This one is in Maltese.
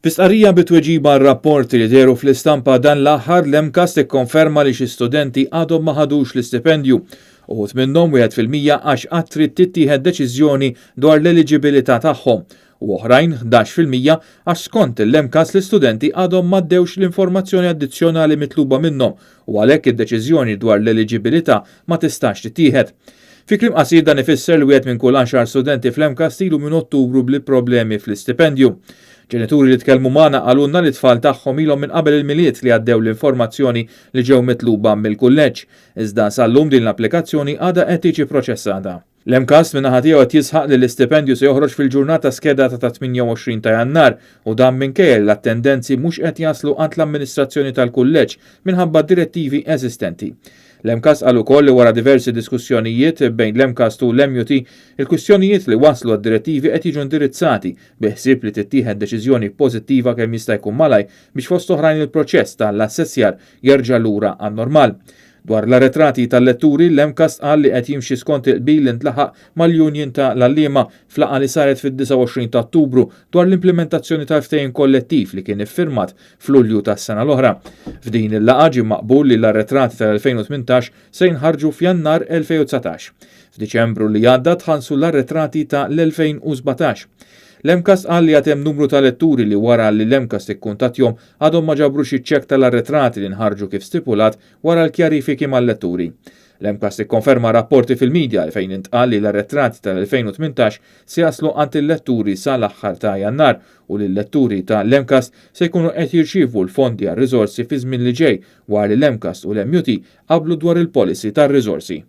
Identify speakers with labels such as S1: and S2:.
S1: Fi stqarrija bi tweġiba għal rapporti li dehru fl-istampa dan l-aħħar, l-MCAST ikkonferma li xi studenti għadhom ma ħadux l-istipendju. Uħud minnhom, 1% għax għad trid tittieħed deċiżjoni dwar l-eliġibilità tagħhom u oħrajn, 11%, għax skont il-MCAST l-istudenti għadhom m'għaddewx l-informazzjoni addizzjonali mitluba minnhom u għalhekk id-deċiżjoni dwar l-eliġibilità ma tistax tittieħed. Fi kliem qasir dan ifisser li wieħed minn kull għaxar studenti fl-MCAST ilu minn Ottubru bli problemi fl-istipendju. Ġenituri li tkellmu magħna qalulna li t-tfal tagħhom ilhom minn qabel il-Milied li għaddew l-informazzjoni li ġew mitluba mill-kulleġġ. Iżda sal-lum din l-applikazzjoni għadha qed tiġi proċessata. L-MCAST min-naħa tiegħu qed jisħaq li l-istipendju se joħroġ fil-ġurnata skedata ta' 28 ta' Jannar u dan minkejja li l-attendenzi mhux qed jaslu għand l-amministrazzjoni tal-kulleġġ minħabba direttivi eżistenti. L-MCAST qal ukoll li wara diversi diskussjonijiet bejn l-MCAST u l-MUT, il-kwistjonijiet li wasslu għad-direttivi qed jiġu indirizzati bi ħsieb li tittieħed deċiżjoni pożittiva kemm jista' jkun malajr biex fost oħrajn il-proċess ta' l-assessjar jerġa' lura għan-normal. Dwar l-arretrati tal-letturi, l-MCAST qal li qed jimxi skont il-qbil li ntlaħaq mal-Union ta' l-Għalliema f'laqgħa li saret fid-29 ta' Ottubru dwar l-implimentazzjoni tal-ftehim kollettiv li kien iffirmat f'Lulju tas-sena l-oħra. F'din il-laqgħa ġie maqbul li l-arretrati tal-2018 se jinħarġu f'Jannar 2019. F'Diċembru li għadda tħallsu l-arretrati ta' l-2017. L-MCAST qal li għad hemm numru ta' letturi li wara li l-MCAST ikkuntattjhom għadhom ma ġabrux iċ-ċekk tal-arretrati li nħarġu kif stipulat wara l-kjarifiki mal-letturi. L-MCAST ikkonferma rapporti fil-media li fejn intqal li l-arretrati tal-2018 se jaslu għand il-letturi sa l-aħħar ta' Jannar u li l-letturi ta' l-MCAST se jkunu qed jirċievu l-fondi għar-riżorsi fi żmien li ġej wara li l-MCAST u l-MUT qablu dwar il-policy tar-riżorsi.